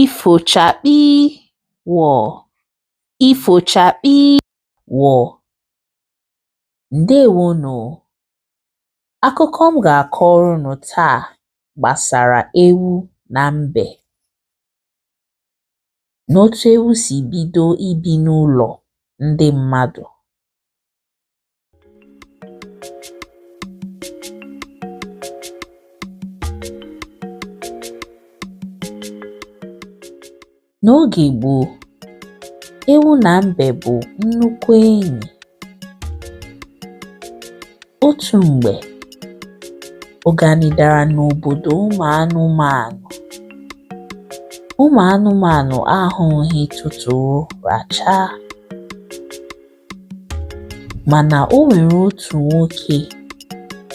Ifo chakpii wọọ! Ifo chakpii wọọ! Ndewonụ! Akụkọ m ga-akọrọ unu taa gbasara ewu na mbe na otu ewu si bido ibi n'ụlọ ndị mmadụ. N'oge gboo, ewu na mbe bụ nnukwu enyi. Otu mgbe, ụganị dara n'obodo ụmụ anụmanụ. Ụmụ anụmanụ ahụghị tụtụrụ rachaa. Mana o nwere otu nwoke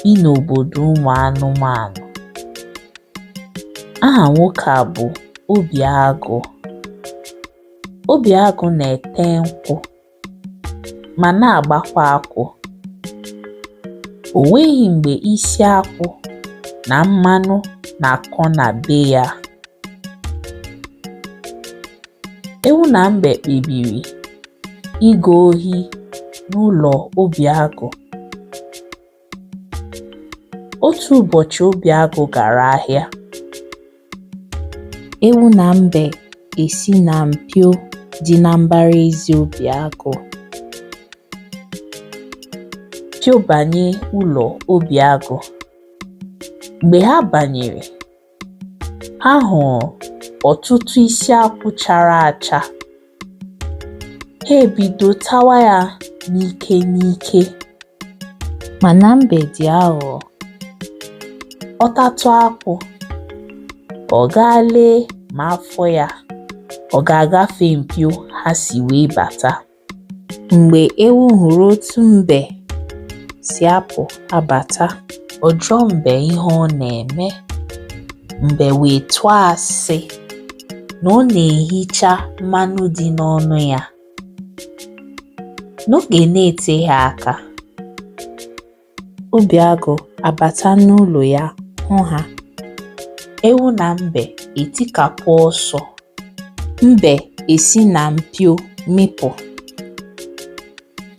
bi n'obodo ụmụ anụmanụ. Aha nwoke a bụ Obiagụ. Obiagụ na-ete nkwụ ma na-agbakwa akwụ. O nweghị mgbe isi akwụ na mmanụ na-akọ na be ya. Ewu na mbe kpebiri ịga ohi n'ụlọ Obiagụ. Otu ụbọchị Obiagụ gara ahịa, ewu na mbe esi na mpio dị na mbara ezi Obiagụ piobanye ụlọ Obiagụ. Mgbe ha banyere, ha hụrụ ọtụtụ isi akwụ chara acha. Ha ebido tawa ya n'ike n'ike. Mana mbe dị aghụghọ. Ọ tatụ akwụ, ọ gaa lee ma afọ ya ọ ga-agafe mpio ha si wee bata. Mgbe ewu hụrụ otu mbe si apụ abata, ọ jụọ mbe ihe ọ na-eme. Mbe wee tụọ asị na ọ na-ehicha mmanụ dị n'ọnụ ya. N'oge na-eteghị aka, Obiagụ abata n'ụlọ ya hụ ha. Ewu na mbe etikapụ ọsọ. Mbe esi na mpio mịpụ.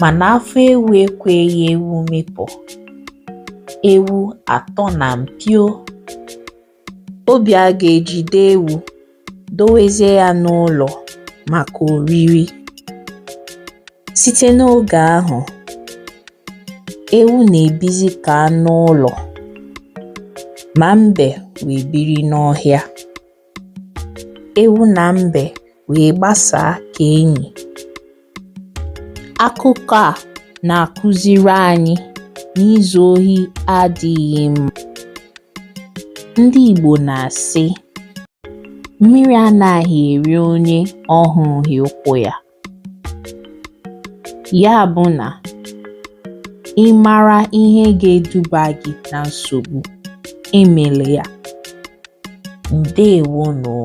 Mana afọ ewu ekweghị ewu mịpụ. Ewu atọ na mpio. Obiagụ ejide ewu dowezie ya n'ụlọ maka oriri. Site n'oge ahụ, ewu na-ebizi ka anụ ụlọ, ma mbe wee biri n'ọhịa. Ewu na mbe wee gbasaa ka enyi. Akụkọ a na-akụziri anyị na izu ohi adịghị mma. Ndị Igbo na-asị, mmiri anaghị eri onye ọ hụghị ụkwụ ya. Ya bụ na ị mara ihe ga-eduba gị na nsogbu, emela ya. Ndewonụ.